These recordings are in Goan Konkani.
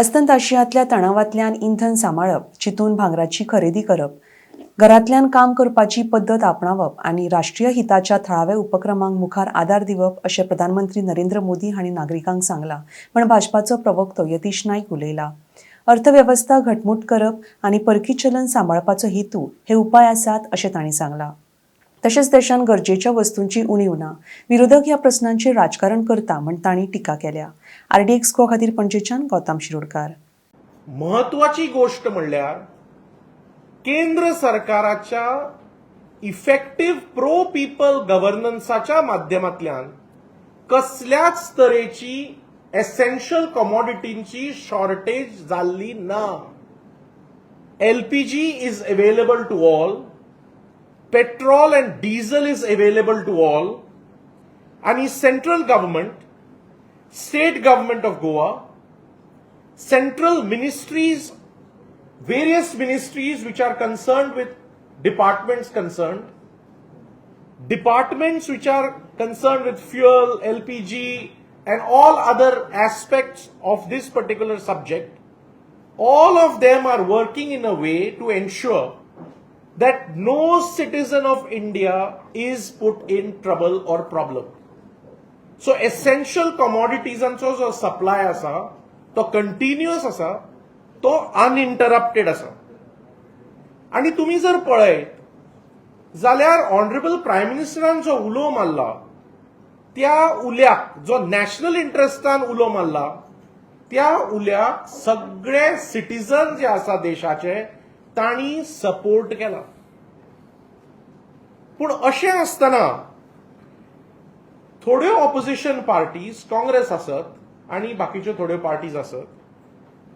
अस्तंत आशियांतल्या तणावांतल्यान इंधन सांबाळप, चिंतून भांगराची खरेदी करप, घरांतल्यान काम करपाची पद्दत आपणावप आनी राष्ट्रीय हिताच्या थळाव्या उपक्रमांक मुखार आदार दिवप अशें प्रधानमंत्री नरेंद्र मोदी हांणी नागरिकांक सांगलां म्हण भाजपाचो प्रवक्तो यतीश नायक उलयला. अर्थवेवस्था घटमूट करप आनी परकी चलन सांबाळपाचो हेतू हे उपाय आसात अशें तांणी सांगलां. तशेंच देशांत गरजेच्या वस्तूंची उणीव ना, विरोधक ह्या प्रस्नांचेर राजकारण करता म्हण तांणी टिका केल्या. आरडीएक्स गोवा खातीर पणजेच्यान गौतम शिरोडकार. म्हत्वाची गोष्ट म्हणल्यार केंद्र सरकाराच्या इफेक्टीव प्रो पीपल गव्हर्नन्साच्या माध्यमांतल्यान कसल्याच तरेची एसेन्शियल कमॉडिटींची शॉर्टेज जाल्ली ना. LPG is available to all, petrol and diesel is available to all आणि central government, state government of Goa, central ministries, various ministries which are concerned with departments concerned, departments which are concerned with fuel, LPG, and all other aspects of this particular subject, all of them are working in a way to ensure that no citizen of India is put in trouble or problem. So essential कमॉडिटीजांचो जो सप्लाय आसा तो कंटिन्युअस आसा, तो अनइंटरप्टेड आसा. आनी तुमी जर पळयत जाल्यार ऑनरेबल प्रायम मिनिस्टरान जो उलो मारला, त्या उल्याक, जो नॅशनल इंट्रस्टान उलो मारला, त्या उल्याक सगळे सिटीजन जे आसा देशाचे तांणी सपोर्ट केला. पूण अशें आसतना थोड्यो ऑपोजिशन पार्टीज, काँग्रेस आसत आनी बाकीच्यो थोड्यो पार्टीज आसत,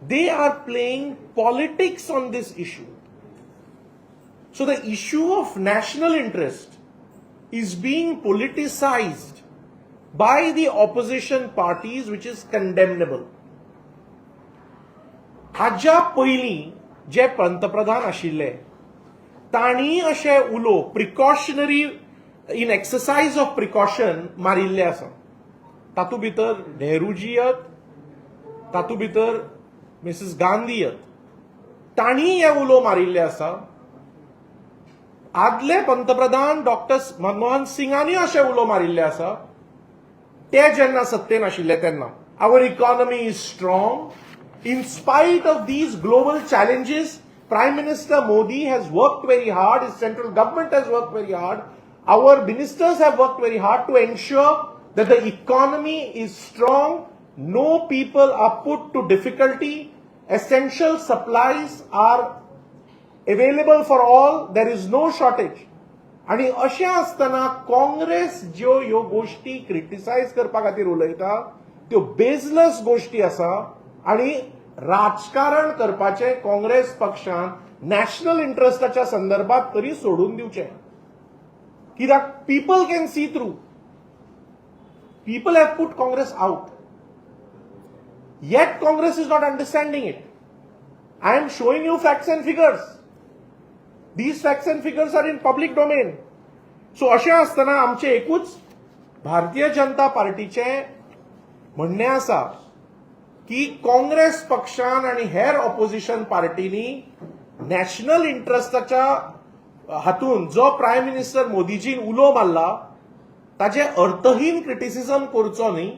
they are playing politics on this issue. So the issue of national interest is being politicized by the opposition parties, which is condemnable. हाज्या पयलीं जे पंतप्रधान आशिल्ले तांणी अशे उलो precautionary, in exercise of precaution मारिल्ले आसा. तातूंत भितर नेहरूजी येत, तातूंत भितर मिसेस गांधी येत, तांणी हे उलो मारिल्ले आसा. आदले पंतप्रधान डॉक्टर मनमोहन सिंगांनी अशे उलो मारिल्ले आसा, ते जेन्ना सत्तेन आशिल्ले तेन्ना. Our economy is strong in spite of these global challenges. Prime Minister Modi has worked very hard, his central government has worked very hard, our ministers have worked very hard to ensure that the economy is strong, no people are put to difficulty, essential supplies are available for all, there is no shortage. आणि अशें आसतना काँग्रेस ज्यो ह्यो गोश्टी क्रिटिसायज करपा खातीर उलयता त्यो बेजलस गोश्टी आसा आणि राजकारण करपाचें काँग्रेस पक्षान नॅशनल इंट्रस्टाच्या संदर्भात तरी सोडून दिवचें, कित्याक people can see through. People have put Congress out, yet Congress is not understanding it. I am showing you facts and figures. These facts and figures are in public domain. So अशें आसतना आमचें एकूच भारतीय जनता पार्टीचें म्हणणें आसा की काँग्रेस पक्षान आनी हेर ऑपोजिशन पार्टींनी नॅशनल इंट्रस्टाच्या हातून जो प्रायम मिनिस्टर मोदीजीन उलो मारला ताजे अर्थहीन क्रिटिसिझम करचो न्ही.